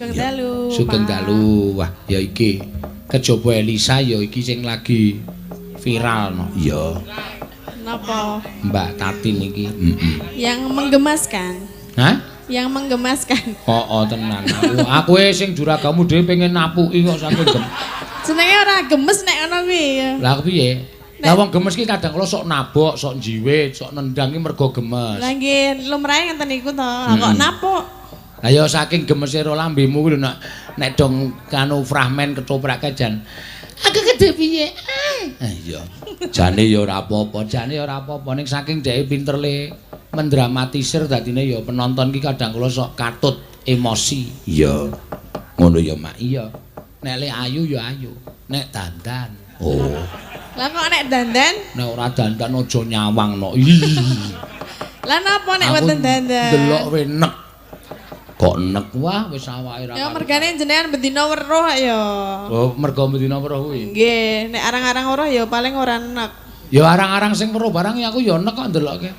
Sugeng dalu. Sugeng dalu. Wah, ya iki. Kejaba Elisa ya iki sing lagi viral no. Iya. Napa? Mbak Tatin iki. Heeh. Yang menggemaskan. Hah? Yang menggemaskan. Oh, tenan. Aku sing juragamu dhewe pengen napuki kok saking gem. Jenenge ora gemes nek ngono kuwi. Lah piye? Lah wong gemes ki kadang kala sok nabok, sok njiwit, sok nendang ki mergo gemes. Lah nggih, lumrahe ngenten niku to. Kok napuk? Lah ya saking gemese ro lambemu kuwi lho nek nek dong kanu fragmen ketoprake jan. Aku gede piye? Ah iya. Jane ya ora apa-apa, jane ya ora apa-apa ning saking dheke pinter le mendramatisir dadine ya penonton ki kadang kala sok katut emosi. Iya. Ngono ya, Mak. Iya. Nek le ayu ya ayu, nek dandan. Oh. Lah kok nek dandan? Nek ora dandan aja nyawang no. Lah napa nek mboten dandan? Delok we nek. Kok nek wah wis awake ra. Ya mergane jenengan bendina weruh ya. Oh, mergo bendina weruh kuwi. Nggih, nek arang-arang weruh ya paling ora nek. Ya arang-arang sing weruh barang ya aku ya nek kok ndelokke.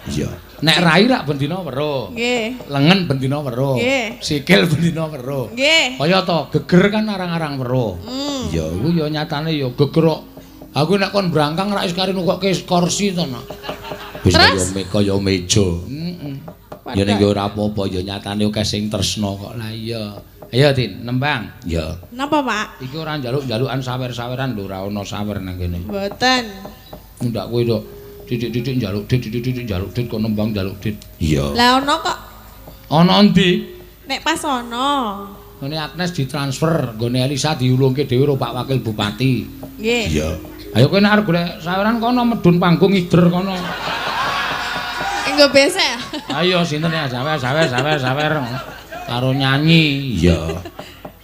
Iya. Nek rai rak bendina weruh. Nggih. Lengen bendina weruh. Nggih. Sikil bendina weruh. Nggih. Kaya to geger kan arang-arang weruh. Ya kuwi ya nyatane ya geger kok. Aku nek kon brangkang rak wis kari nukokke kursi to, Nak. Wis kaya meja. Heeh. Ya ning ora apa-apa ya nyatane akeh sing tresna kok. Lah iya. Ayo Tin, nembang. Ya. Napa, Pak? Iki ora njaluk-njalukan sawer-saweran lho, ora ana sawer nang kene. Mboten. Ndak kowe to titik-titik njaluk dit, titik-titik njaluk dit kok nembang njaluk dit. Iya. Lah ana kok. Ana endi? Nek pas ana. Ngene Agnes ditransfer, nggone Elisa diulungke dhewe karo Pak Wakil Bupati. Nggih. Iya. Ayo kowe nek arep golek saweran kono medhun panggung ider kono. Engko besek. Ayo sinten ya sawer sawer sawer sawer karo nyanyi. Iya.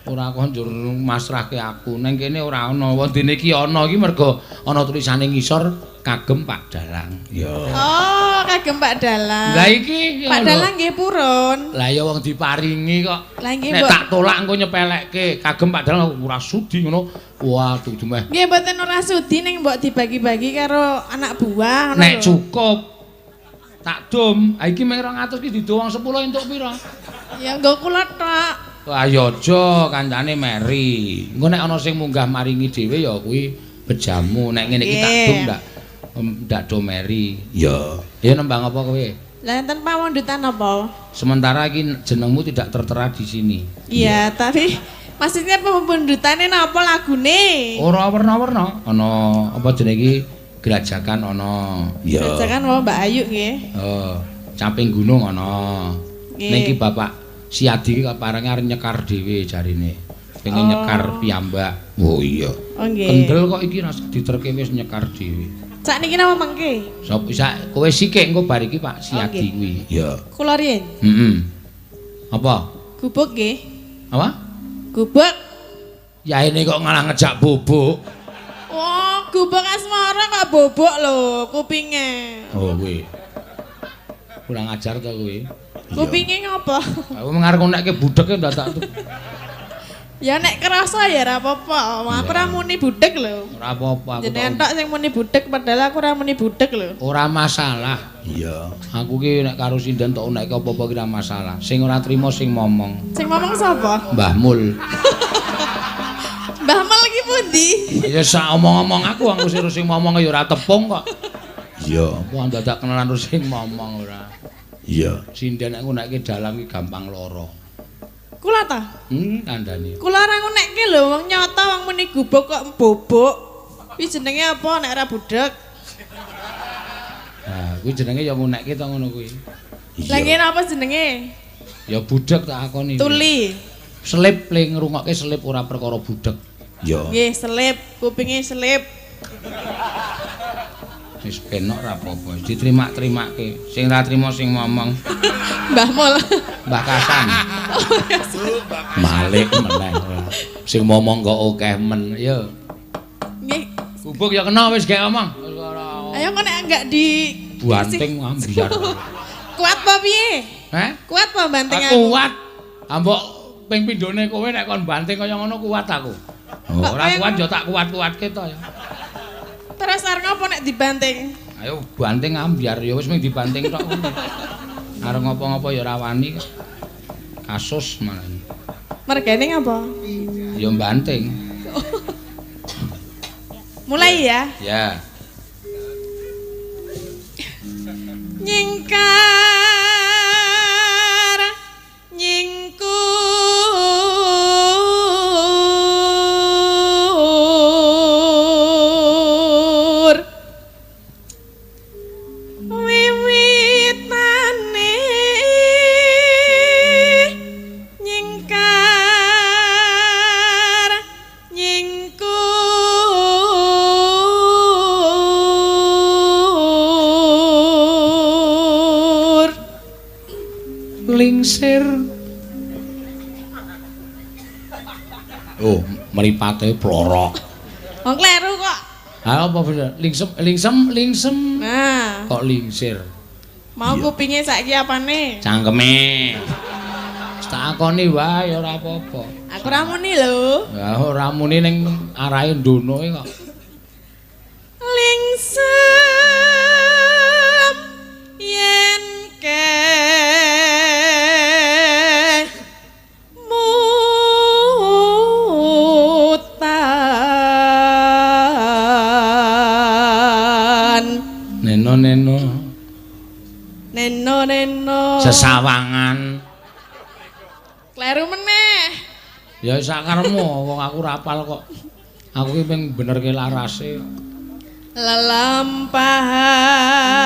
Ora kok njur masrahke aku. Neng kene ora ana. Wondene iki ana iki mergo ana tulisane ngisor kagem Pak Dalang. Iya. Oh, kagem Pak Dalang. Lah iki Pak Dalang nggih purun. Lah ya wong diparingi kok. Lah nggih nek tak tolak engko nyepelekke kagem Pak Dalang ora sudi ngono. Waduh dumeh. Nggih mboten ora sudi ning mbok dibagi-bagi karo anak buah ngono. Nek cukup tak dum. Ha iki mung 200 ki dido wong 10 entuk pira? Ya nggo kula tok. Wah ya aja kancane meri. Engko nek ana sing munggah maringi dhewe ya kuwi bejamu. Nek ngene iki tak dum ndak do meri. Ya. Ya nembang apa kowe? Lah enten pawundutan apa? Sementara iki jenengmu tidak tertera di sini. Iya, tapi maksudnya pawundutane napa lagune? Ora werna-werna. Ana apa jenenge iki? Grajagan ana. Iya. Grajagan wae Mbak Ayu nggih. Oh, Caping Gunung ana. Ning iki Bapak Siadi iki parange arep nyekar dhewe jarine. Pengen nyekar piyambak. Oh iya. Oh nggih. Kendel kok iki rasa diterke wis nyekar dhewe. Sakniki napa mengke? Sop sak kowe sikik engko bar iki Pak Siadi kuwi. Iya. Kula riyen. Heeh. Apa? Gubuk nggih. Apa? Gubuk. Yaene kok ngalah ngejak bubuk. Oh, gubuk asmara kok bobok lho kupinge. Oh kuwi. Kurang ajar to kuwi. Kupinge ngopo? Aku mengarep nekke budheke ndadak tuh. Ya nek kerasa ya ora apa-apa. Aku ora muni budhek lho. Ora apa-apa aku. Jenengan tok sing muni budhek padahal aku ora muni budhek lho. Ora masalah. Iya. Aku ki nek karo sinden tok nekke apa-apa ki ora masalah. Sing ora trimo sing momong. Sing momong sapa? Mbah Mul. Mbah Mul ki pundi? Ya sak omong-omong aku sing momong ya ora tepung kok. Iya, aku ndadak kenalan terus sing momong ora. Iya. Sinden nek ngunekke dalang ki gampang lara. Kula ta? Kandhane. Kula ora ngunekke lho wong nyata wong muni gubuk kok bobok. Kuwi jenenge apa nek ora budhek? Nah, kuwi jenenge ya ngunekke to ngono kuwi. Lah ngene apa jenenge? Ya budhek tak akoni. Tuli. Selip le ngrungokke selip ora perkara budhek. Iya. Nggih, selip, kupinge selip. Wis penok ora apa-apa, diterima-terimake. Sing ora trimo sing ngomong. Mbah Mul. Mbah Kasan. Malik meneh ora. Sing ngomong kok akeh men. Yo. Nggih. Gubuk ya kena wis gek omong. Ayo kok nek enggak di banting ambyar. Kuat apa piye? Heh? Kuat apa banting aku? Kuat. Ambok ping pindhone kowe nek kon banting kaya ngono kuat aku. Ora kuat ya tak kuat-kuatke to ya. Terus arep ngopo nek dibanting? Ayo banting ambyar ya wis mung dibanting tok. Arep ngopo-ngopo ya ora wani kok. Kasus malah. Mergane ngapa? Ya banting. Mulai ya. Ya. Nyingkar nyingkur wiwitane nyingkar nyingkur Lingsir. Oh, mripate plorok. Wong kleru kok. Ha apa bener? Lingsem, lingsem, lingsem. Nah, Kok lingsir? mau Iya. kupinge saiki apane? Cangkeme. Tak akoni wae ora apa-apa. Aku ra muni lho. Ya ora muni ning arahe ndono kok. Lingsem yen ke mutan Neno neno neno neno sesawangan. Kleru meneh. Ya sakaremu wong aku ora apal kok. Aku ki ping benerke larase.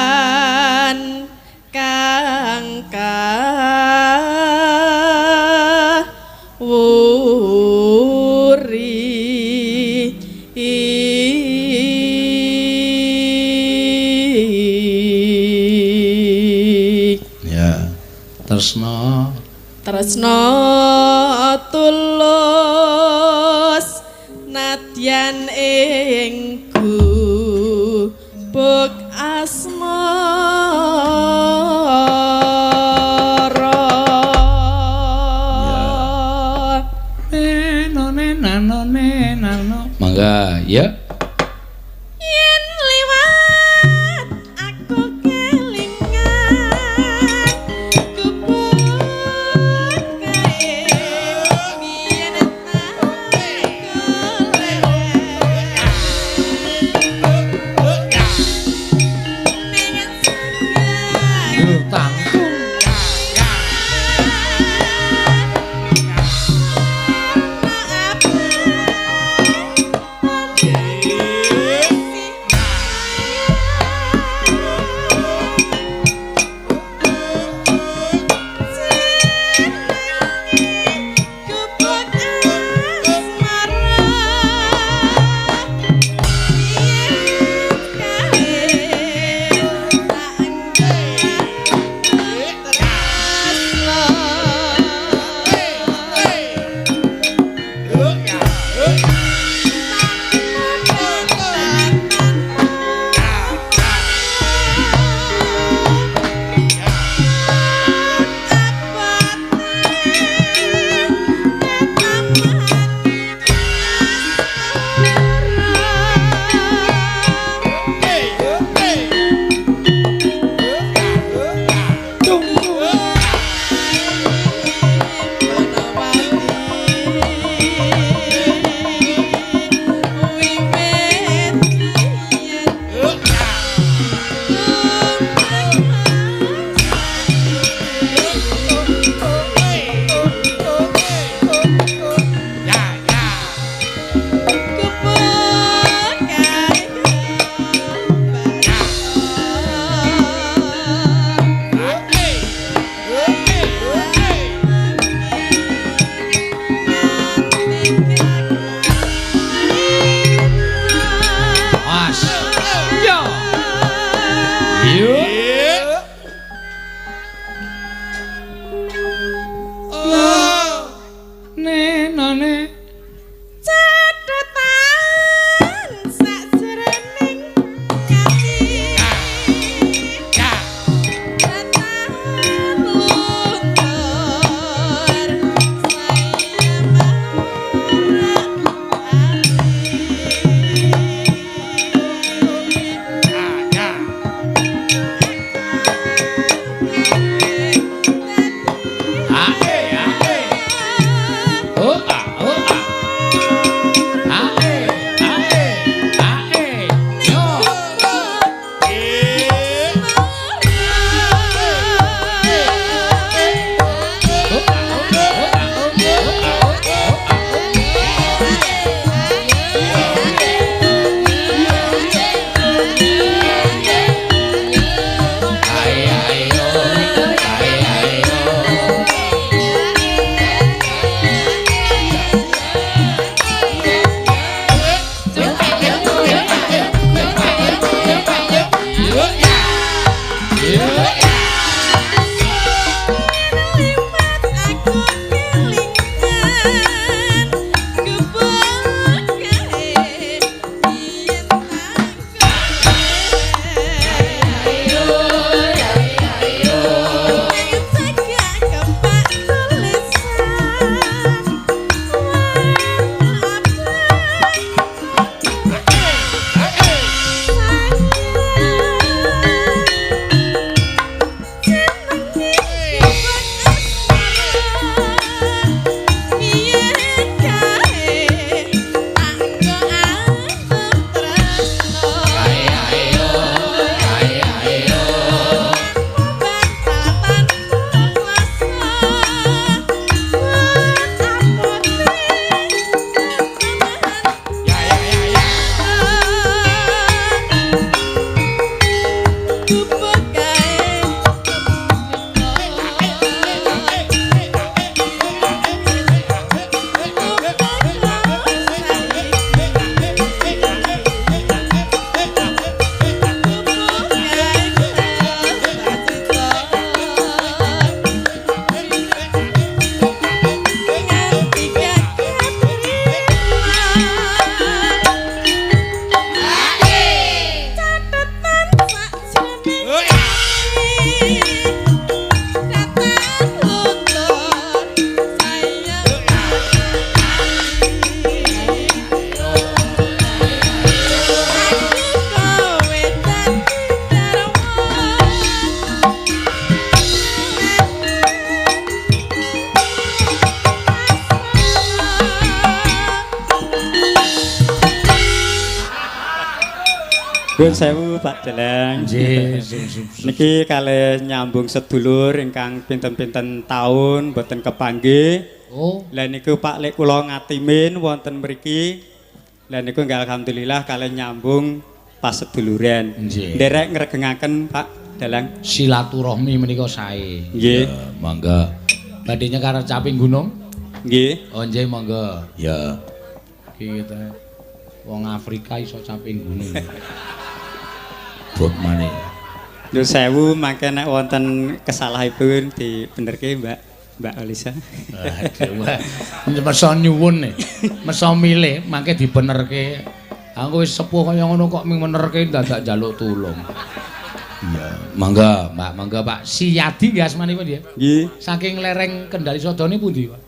Lelampahan kang kawuri. Ya. Tresna Tresna tulus nadyan ing gubuk asmara. Neno neno neno. Mangga, ya. Yen liwat aku kelingan gubuk kae biyen tak golek ning Lho, tanggung. Oh ah oh ah. Ae ae ae. Yo. Ae ae yo. Ae ae yo. Aku kelingan gubuk kae yen Ae ae yo. Ae ae yo. Ya ya ya ya. Nuwun sewu Pak Dalang. Nggih. Niki kalih nyambung sedulur ingkang pinten-pinten taun boten kepanggih. Oh, Lah niku Pak lek kula ngatimin wonten mriki. Lah niku nggih alhamdulillah kalih nyambung pas seduluran. Nggih. Nderek ngregengaken Pak Dalang. Silaturahmi menika sae. Nggih. Ya, monggo. Badhe nyekar caping gunung? Nggih. Oh, nggih monggo. Ya. Iki ta. Wong Afrika iso caping gunung. Bot maneh. Nuwun sewu mangke nek wonten kesalahipun dibenerke Mbak Mbak Alisa. Aduh, wah. Meso nyuwun nih. Meso milih mangke dibenerke. Aku wis sepuh kaya ngono kok ming menerke dadak njaluk tulung. Iya, monggo, Mbak, monggo Pak. Siyadi nggih asmanipun nggih. Nggih. Saking lereng Kendali Sodone pundi, Pak?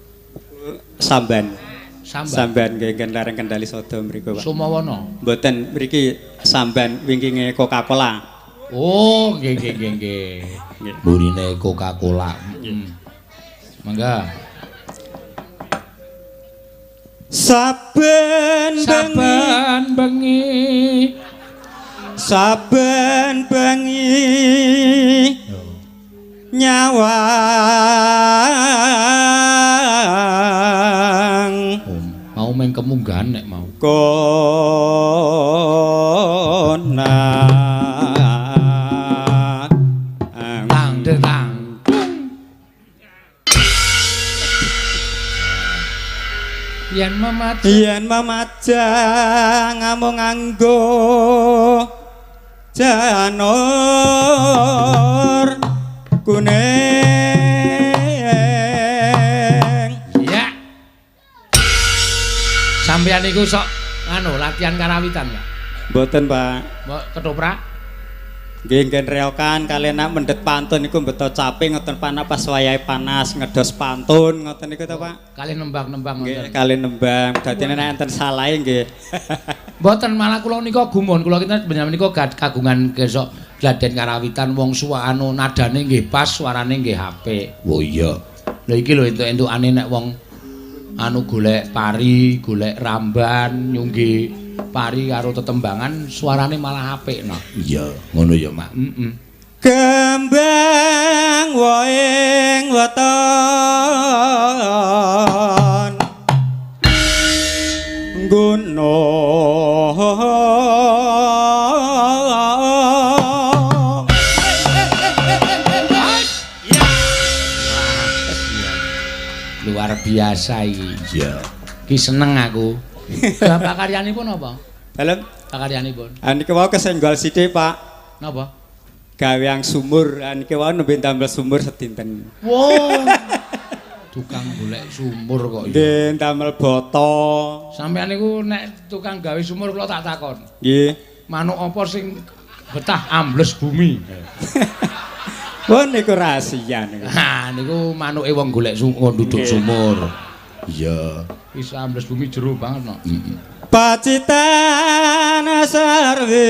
Samban. Samban. Samban nggih nggen lereng Kendali Sodo mriku, Pak. Sumawana. Mboten mriki Samban wingkinge Coca-Cola. Oh, nggih nggih nggih nggih. Nggih. Burine Coca-Cola. Heeh. Mangga. Saben bengi, Saben bengi saben bengi nyawang Oh, mau meng kemunggahan nek mau. Kona Tang de tang. Yen memajang yen memajang ngamung nganggo janur kuning. Ya. Sampeyan niku sok anu latihan karawitan, Pak. Mboten, Pak. Mbok ketoprak? Nggih nggen reokan kaliyan nak mendhet pantun niku mbeto caping ngoten Pak, nak pas wayahe panas ngedos pantun ngoten niku to, Pak. Kalih nembang-nembang Nggih ngoten. kalih nembang. Dadine nek enten salahe nggih. Mboten malah kula nika gumun, kula kita panjenengan nika kagungan gesok gladen karawitan wong suwa anu nadane nggih pas, suarane nggih apik. Oh iya. Lha iki lho entuk-entukane nek wong anu golek pari, golek ramban, nyunggi pari karo tetembangan suarane malah apik no. Iya, ngono ya, Mak. Heeh. Kembang woing weton gunung. Luar biasa iki. Iya. Ki seneng aku. Lah pakaryanipun apa? Dalem pakaryanipun. Ha niki wau kesenggol sithik, Pak. Napa? Gaweang sumur. Ha niki wau nembe ndamel sumur sedinten. Wow. Tukang golek sumur kok ya. Nggih, ndamel boto. Sampeyan niku nek tukang gawe sumur kula tak takon. Nggih. Manuk apa sing betah ambles bumi? Wah niku rahasia niku. Ha niku manuke wong golek sumur, duduk sumur. Iya. Wis ambles bumi jero banget no. Heeh. Pacitan sarwe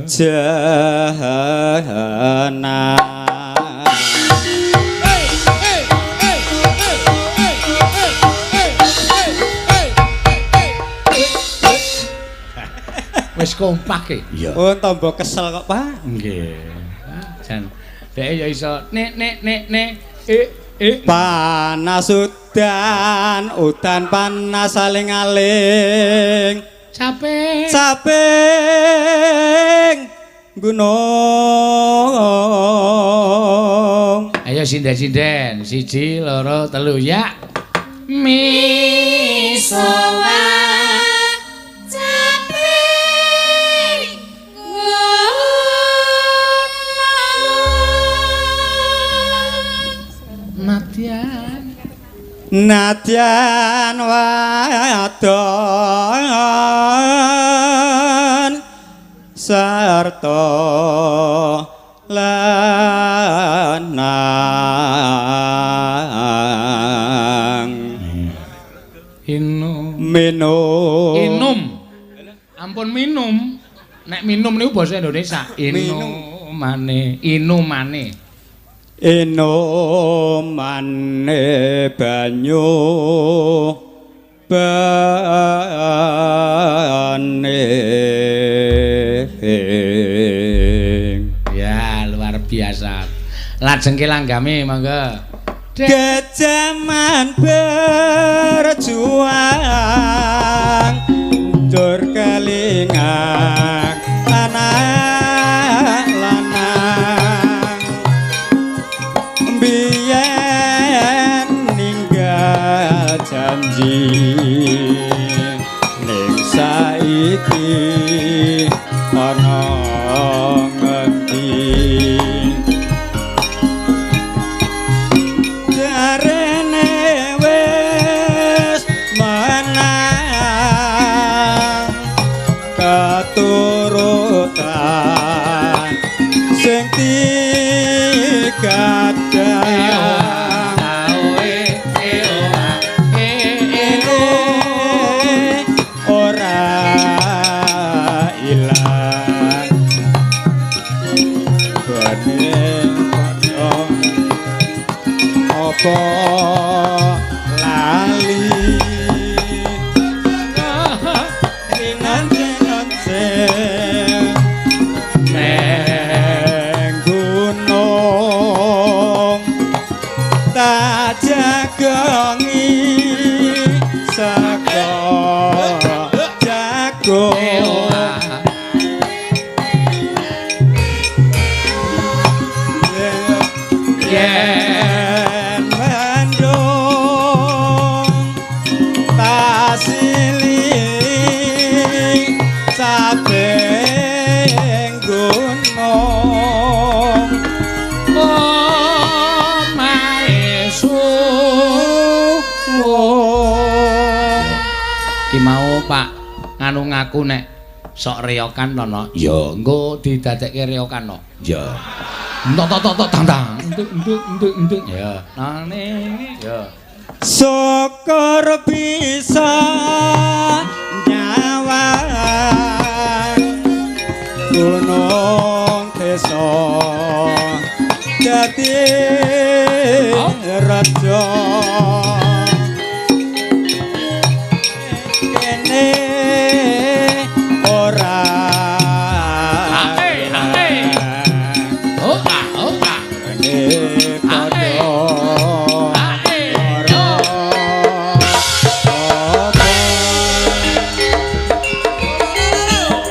jahana. Wis kompak e. Iya. Oh, tombo kesel kok, Pak. Nggih. Jan dhek ya iso nek nek nek nek e e panas udan, udan panas saling-aling. Capek. Capek gunung. Ayo sinden-sinden, 1 2 3 ya. Misowa Nadyan wadon sarta lanang. Inum. Minum. Inum. Ampun minum. Nek minum niku basa Indonesia. Inumane, inumane. Inumane banyu bane. Ya, luar biasa. Lajeng ke langgame monggo. Kejaman berjuang njur kelingan anak lanang biyen ninggal janji ning saiki ana ngendi jarene wis menang keturutan sing tigadang ora ilang gone padha apa lali neng gunung tak jagongi saka jago yen mendung tasili sabeng gunung omahe suwung. Ki mau Pak nganu ngaku nek sok reyokan to no. Ya engko didadekke reyokan no. Ya. Entok tok tok tok tang tang. Entuk entuk entuk entuk. Ya. Nane ya. Syukur bisa nyawang gunung desa dadi Raja kene ora. Oh ah oh ah. Kene padha ora.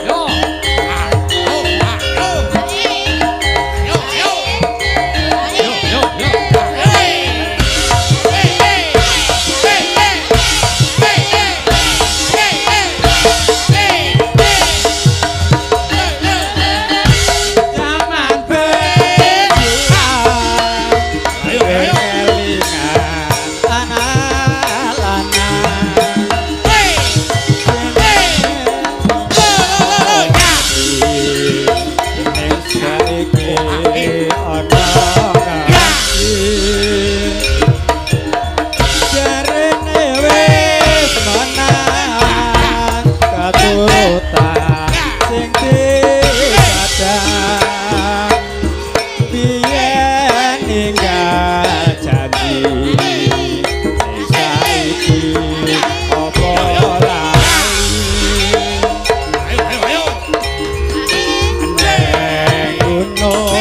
Yo. Ah oh ah oh. Yo yo. Yo yo yo. Zaman berjuang Ayo, ayo. kelingan anak lanang. Ning saiki ana ngaji. Jarene wis menang katurutan sing disadang. Biyen ninggal janji ning saiki apa lali. Ayo, ayo, ayo. Neng gunung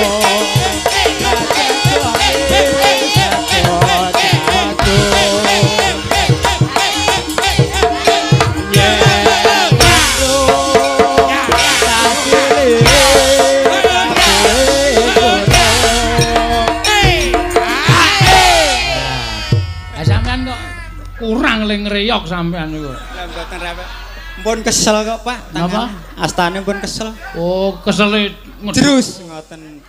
Lah sampean kok kurang le ngreyok sampean niku. Mpun kesel kok, Pak. Napa? Astane pun kesel. Oh, kesele Terus ngoten.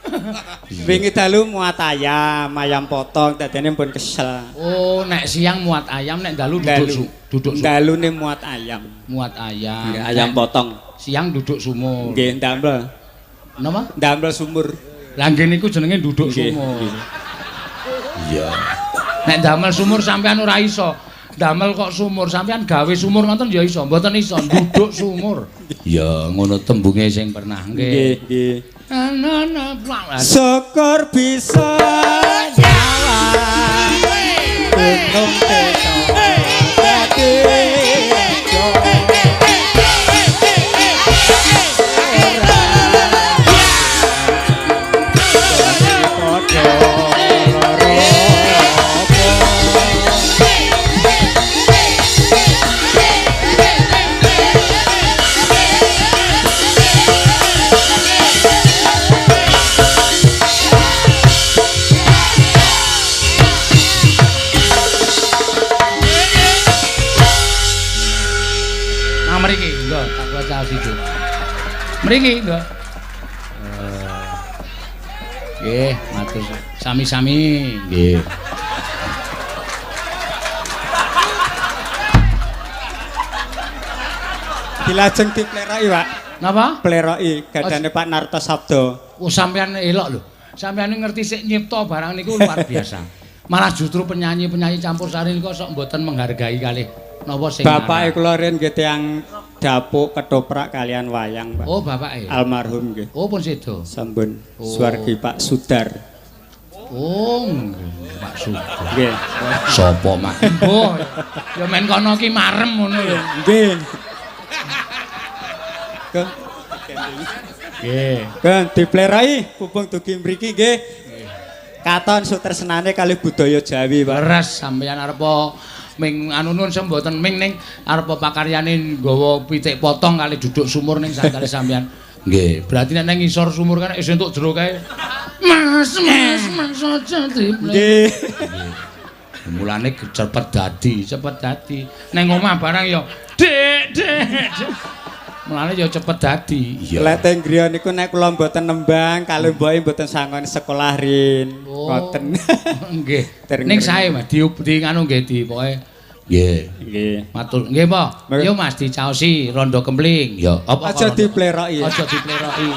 Wingi dalu muat ayam, ayam potong dadene pun kesel. Oh, nek siang muat ayam, nek dalu duduk duduk Dalune muat ayam. Muat ayam. Nggih, ayam potong. Siang duduk sumur. Nggih, ndamel. Napa? Ndamel sumur. Lah nggih niku jenenge duduk sumur. Iya. Nek ndamel sumur sampean ora iso. Ndamel kok sumur, sampean gawe sumur ngoten ya iso, mboten iso nduduk sumur. Ya ngono tembunge sing pernah Nggih, nggih. Ana Syukur bisa nyawang gunung ketok dadi rejo. Padha lara apa. Nah mriki, nggo tak waca siji. Mriki, nggo. Nggih, matur sami-sami. Nggih. Dilajeng dipleroki, Pak. Napa? Pleroki gadane Pak Narto Sabdo. Oh, sampean elok lho. Sampean ngerti sik nyipta barang niku luar biasa. Malah justru penyanyi-penyanyi campur sari niku sok mboten menghargai kalih napa sing Bapake kula riyen nggih tiyang dapuk ketoprak kalian wayang, Pak. Oh, bapake. Almarhum nggih. Oh, pun sedo. Sampun. Oh. Swargi Pak Sudar. Oh, nggih, Pak Sudar. Nggih. Sopo mak? Oh, ya men kono ki marem ngono lho. Nggih. Ke Nggih. Kan diplerai pupung dugi mriki nggih. Katon sutresnane kalih budaya Jawi, Pak. Leres sampeyan arepa ming anu nun mboten ming ning arepa pakaryane nggawa pitik potong kali duduk sumur ning sandale sampeyan. Nggih, berarti nek nang ngisor sumur kan isih entuk jero kae. Mas, mas, mas aja diple. Nggih. Mulane cepet dadi, cepet dadi. Neng omah barang ya, Dik, Dik. Dik. Mulane ya cepet dadi. Iya. Lek teng griya niku nek kula mboten nembang kalih mboke mboten sangoni sekolah rin. Oh. Ngoten. Nggih. Ning sae Mas, di nganu nggih di pokoke. Nggih. Nggih. Matur. Nggih, Pak. Yo Mas dicaosi rondo kempling. Ya, apa Aja dipleroki. Aja dipleroki.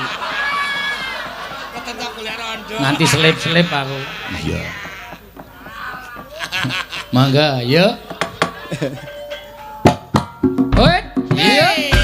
Nganti selip-selip aku. Iya. Mangga, yo. Hoi. Iya.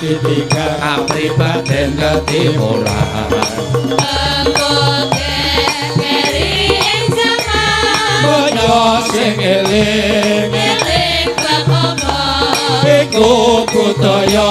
ditinggal kapribaden ketimuran. Mengko keri ing jaman Boyo sing eling eling bab apa iku budaya.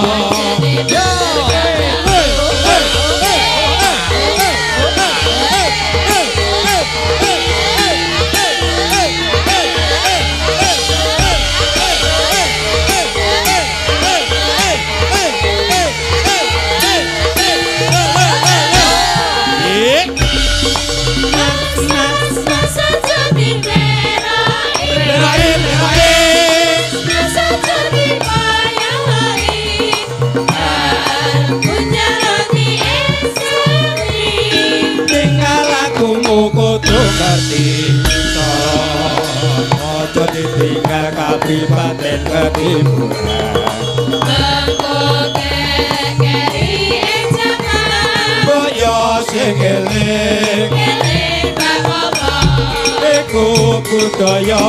Aja ditinggal kapribaden ketimuran. Mengko keri ing jaman Boyo sing eling eling bab apa iku budaya.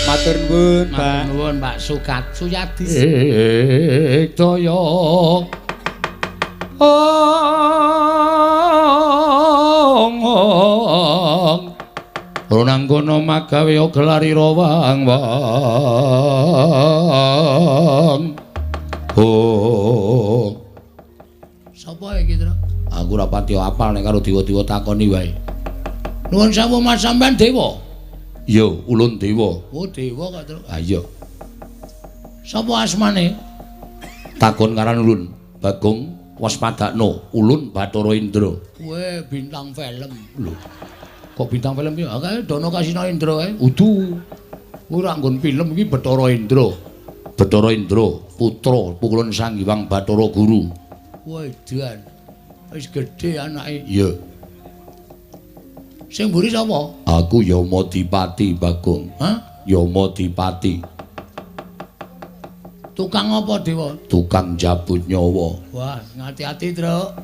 Matur nuwun, Pak. Matur nuwun, Pak Sukat Suyadi. Daya. Ong. Ronangkono magawe gelarira wang wang. Oh. Sapa iki, Tru? Aku ora pati apal nek karo dewa-dewa takoni wae. Nuwun sewu Mas, sampean dewa? Iya, ulun dewa. Oh, dewa kok, Tru. Ha iya. Sapa asmane? Takon karan ulun, Bagong Waspadakno, ulun Bathara Indra. Kowe bintang film. Lho. Kok bintang film piye? Kae Dono Kasino Indra kae. Udu. Ora nggon film iki Bathara Indra. Bathara Indra, putra Pukulun Sang Hyang Bathara Guru. Wedan. Wis gedhe anake. Iya. Sing mburi sapa? Aku Yamadipati, Bagong. Hah? Yamadipati. Tukang apa, Dewa? Tukang jabut nyawa. Wah, ngati-ati, Truk.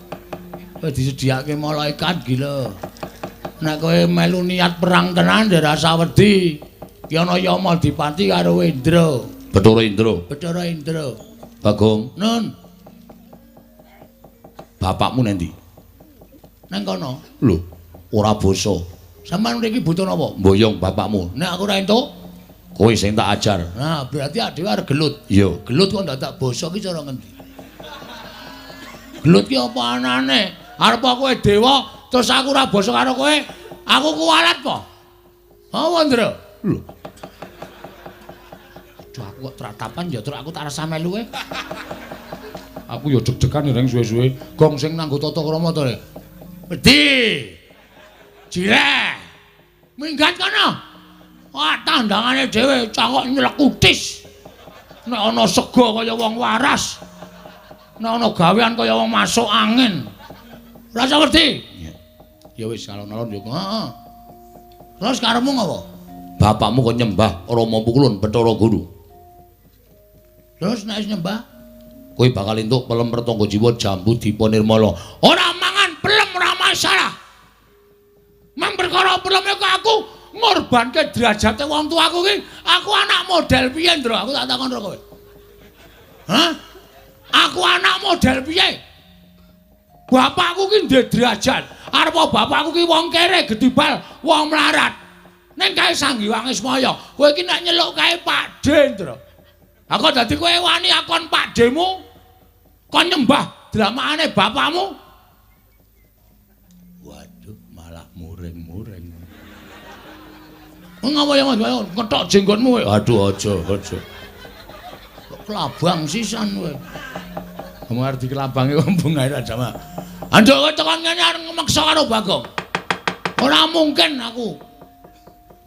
Kowe disediake malaikat gila. Nek kowe melu niat perang tenan ya rasa wedi. Ki ana Yamadipati karo Indra. Bathara Indra. Bathara Indra. Bagong. Nun. Bapakmu nendi? Nang kono. Lho, ora basa. Sampeyan mriki butuh napa? Mboyong bapakmu. Nek aku ora entuk, kowe sing tak ajar. Nah, berarti dhewe arep gelut. Iya, gelut kok ndak basa ki cara ngendi? Gelut ki apa anane? Arep kowe dewa terus aku ora basa karo kowe, aku kuwalat po. Apa, Ndra? Lho. Aduh, aku kok tratapan ya, Truk, aku tak rasa melu kowe. Aku ya deg-degan reng suwe-suwe. Gong sing nganggo tata krama to, Rek. Wedi. Jireh. Minggat kono. Wah, tandangane dhewe cangkok nyelekutis. Nek ana sega kaya wong waras. Nek ana gawean kaya wong masuk angin. Rasa wedi. Ya wis alon-alon yo. Heeh. Terus karepmu ngopo? Bapakmu kok nyembah Rama Pukulun Bathara Guru. Terus nek wis nyembah, kowe bakal entuk pelem pertangga jiwa jambu dipa nirmala. Ora mangan pelem ora masalah. Mang perkara pelem kok aku ngorbanke derajate wong tuaku ki, aku anak model piye, Ndra? Aku tak takon karo kowe. Hah? Aku anak model piye? Bapakku ki ndek derajat. Arep bapakku ki wong kere gedibal, wong melarat. Ning kae Sang Hyang Ismaya, kowe iki nek nyeluk kae Pakde, Ndra. Aku dadi kowe wani akon Pakdemu kon nyembah dramakane bapakmu. Waduh, malah muring-muring. Ngapa ya Mas? Ngetok jenggotmu kowe. Aduh, aja, aja. Kok kelabang sisan kowe. Kamu arep dikelabangi kok bungae ra jamak. Anduk kowe tekan ngene arep ngmeksa karo Bagong. Ora mungkin aku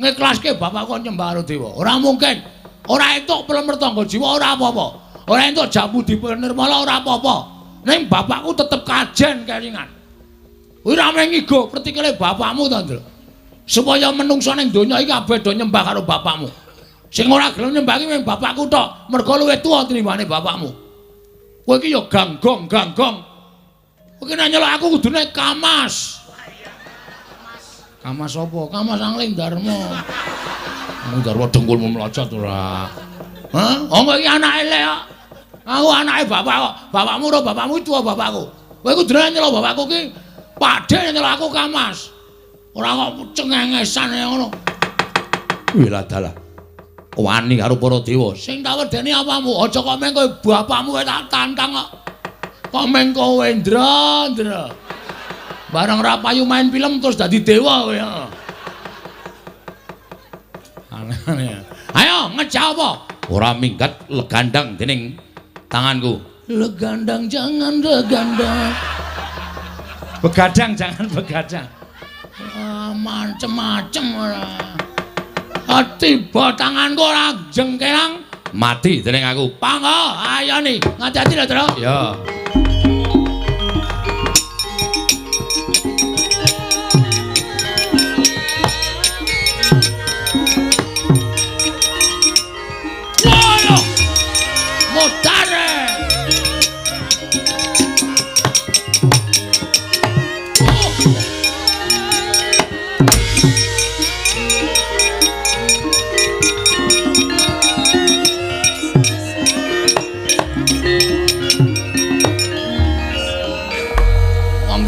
ngiklaske bapakku nyembah karo dewa. Ora mungkin. Ora entuk pelem pertangga jiwa ora apa-apa. Ora entuk jambu dipenirmala ora apa-apa. Ning bapakku tetep kajen kelingan. Kuwi ra mung ngigo pretikele bapakmu to, Ndra. Supaya menungsa ning donya iki kabeh do nyembah karo bapakmu. Sing ora gelem nyembah iki mung bapakku tok, mergo luwih tuwa tinimbane bapakmu. Kowe iki ya ganggong, ganggong. Kowe iki nek nyelok aku kudune kamas. Kamas apa? Kamas Angling Darma. Mung garwa dengkulmu mlocot ora. Hah? Oh iki anake lek kok. Aku anake bapak kok. Bapakmu ora bapakmu tuwa bapakku. Kowe iku dene nyelok bapakku ki padhe nyelok aku Kamas. Ora kok cengengesan ngono. Wih dalah. Wani karo para dewa. Sing tak wedeni apamu? Aja kok meng kowe bapakmu kowe tak tantang kok. Kok meng kowe Ndra, Ndra. Bareng ra payu main film terus dadi dewa kowe. Aneh. Ayo ngejak apa? Ora minggat legandang dening tanganku. Legandang jangan legandang. Begadang jangan begadang. Ah, macem-macem ora. Tiba tanganku ora jengkelang mati dening aku. Panggo, ayo nih, ngati-ati lho, Tru. Ya. Waduh. Modare.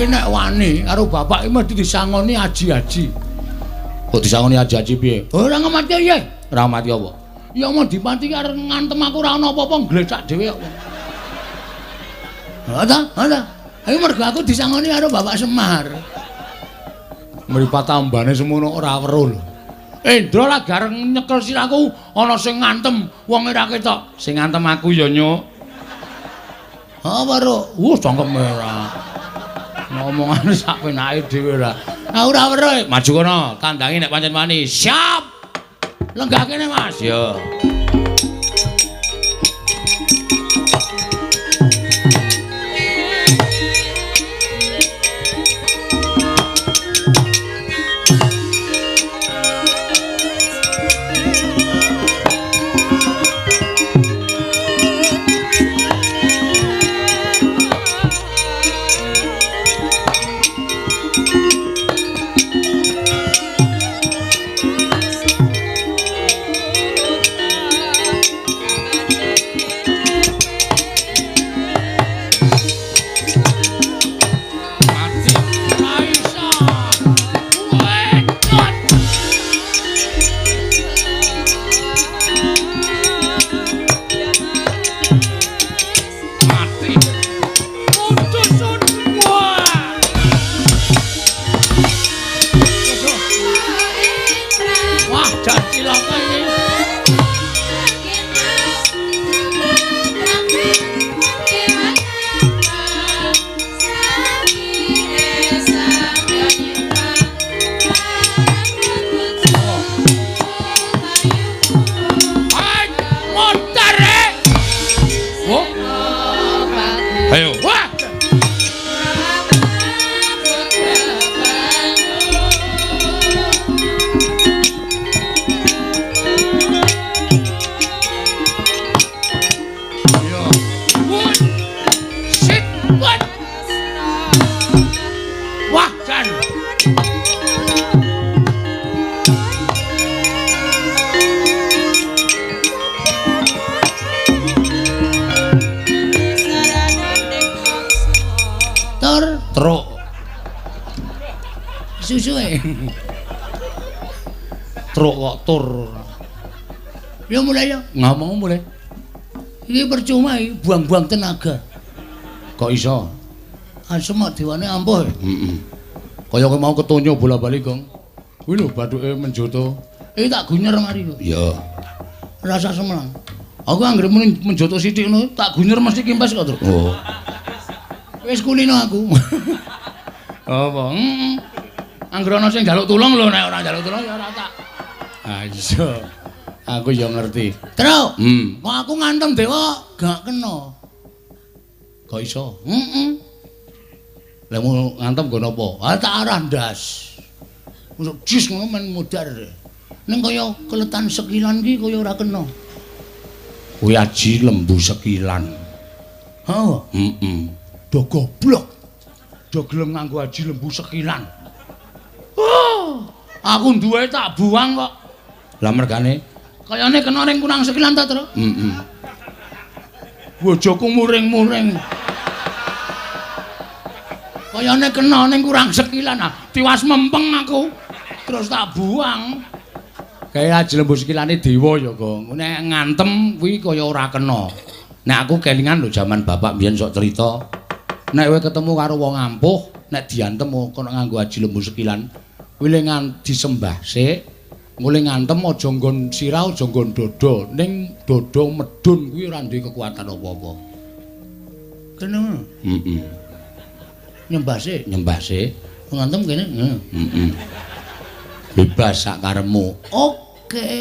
Nek wani karo bapak iki mesti disangoni aji-aji. Kok disangoni aji-aji piye? Ora ngemati piye? Ora mati apa? Ya mau dipati arep ngantem aku ora ana apa-apa nglecak dhewe kok. Ha ta? Ha ta? Ayo mergo aku disangoni karo Bapak Semar. Mripat tambane semono ora weruh lho. Indra lah gareng nyekel sirahku ana sing ngantem wong ora ketok. Sing ngantem aku ya nyuk. Ha weruh. Cangkem ora. Ngomongane sak penake dhewe ora. Ah ora weruh. Maju kono, tandangi nek pancen wani. Siap. Lenggah kene, Mas. Ya. Ayo. Wah. Wah, jan. Truk. Susuke. Truk kok tur. Ya mulai ya, ngomong mulai. Iki percuma iki buang-buang tenaga. Kok iso? Asem dewane ampuh. Heeh. Kaya kowe mau ketonyo bola-bali, Gong. Kuwi lho bathuke menjoto. Iki tak gunyer mari lho. Iya. Rasa semelang. Aku anggere muni menjoto sithik ngono, tak gunyer mesti kempes kok, Truk. Oh. Wis kulino aku. Apa? Heeh. Anggere ana sing njaluk tulung lho, nek ora njaluk tulung ya ora tak. Ah iya. Aku ya ngerti. Truk. Kok aku ngantem dewa gak kena. Kok iso? Heeh. Lah mau ngantem nggo napa? Ah tak arah ndas. Masuk jis ngono men modar. Ning kaya keletan sekilan ki kaya ora kena. Kuwi aji lembu sekilan. Heeh. Heeh. Do goblok. Do gelem nganggo aji lembu sekilan. Oh, aku duwe tak buang kok. Lah mergane kayane kena ning kurang sekilan ta, Tru? Heeh. Bojoku muring-muring. Kayane kena ning kurang sekilan. Ah, tiwas mempeng aku. Terus tak buang. Kaya aji lembu sekilane dewa ya, Gong. Nek ngantem kuwi kaya ora kena. Nek aku kelingan lho jaman bapak mbiyen sok cerita. Nek kowe ketemu karo wong ampuh, nek diantem kono nganggo aji lembu sekilan, kuwi le disembah sik. Ngule ngantem aja nggon sirah, aja nggon dada. Ning dada medun kuwi ora duwe kekuatan apa-apa. Kene ngono. Heeh. Nyembah sik, nyembah sik. Ngantem kene. Heeh. Bebas sak karepmu. Oke.